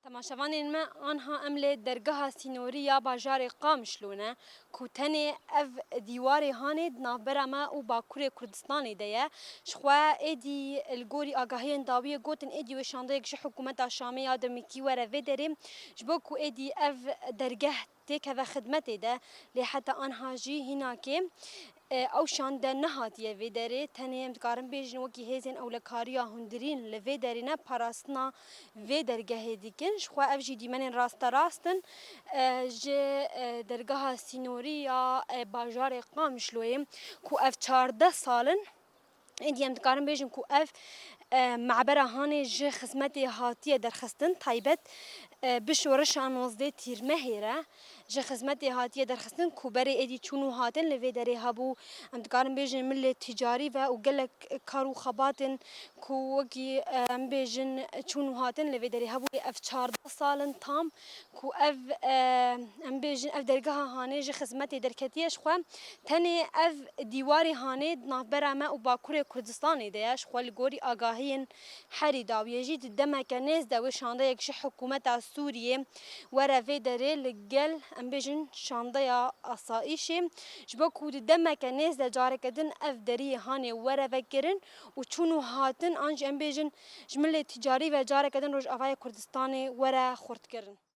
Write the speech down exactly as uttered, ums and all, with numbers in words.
Temaşevanên me, anha em li dergeha sînorî ya bajarê Qamişlo ne, ku tenê ev dîwarê hanê di navbera me û Bakurê Kurdistanê de ye. Ji xwe êdî li gorî agahiyên dawiyê gotin êdî wê şandeyek ji hikûmeta Şamê ya demikî were vê derê, ji bo ku êdî ev dergeh têkeve xidmetê de, lê heta anha jî hînakê, e, ew şande nehatiye vê derê. Tenê em dikarin bêjin wekî hêzên ewlekariya hundirîn li vê derê ne parastina vê dergehê dikin. Ji xwe ev jî dîmenên rasterast in, e, ji, e, dergeha sînorî ya, e, bajarê Qamişloyê ku ev çardeh sal in. Êdî em dikarin bêjin ku ev, e, mebera hanê ji xizmetê hatiye derxistin, taybet, e, bi şoreşa nozdeh Tîrmehê re ji xizmetê hatiye derxistin ku berê êdî çûn û hatin li vê derê hebû. Em dikarin bêjin milê ticarî ve û gelek kar û xebatên ku wekî, e, em bêjin çûn û hatin li vê derê hebû. Ev çardeh sal in tam ku ev, e, em bêjin ev dergeha hanê ji xizmetê derketiye ji xwe. Tenê ev dîwarê hanê di navbera me û Bakurê Kurdistanê de ye. Ji xwe li gorî agahiyên herî dawiyê jî di demeke nêz de wê şandeyek ji hikûmeta Sûriyê were vê derê li gel, em bêjin, şandeya asayîşê. Ji bo ku di demeke nêz de careke din ev deriyê hanê were vekirin û çûn û hatin an jî, em bêjin, ji milê ticarî ve careke din Rojavayê Kurdistanê were xurtkirin.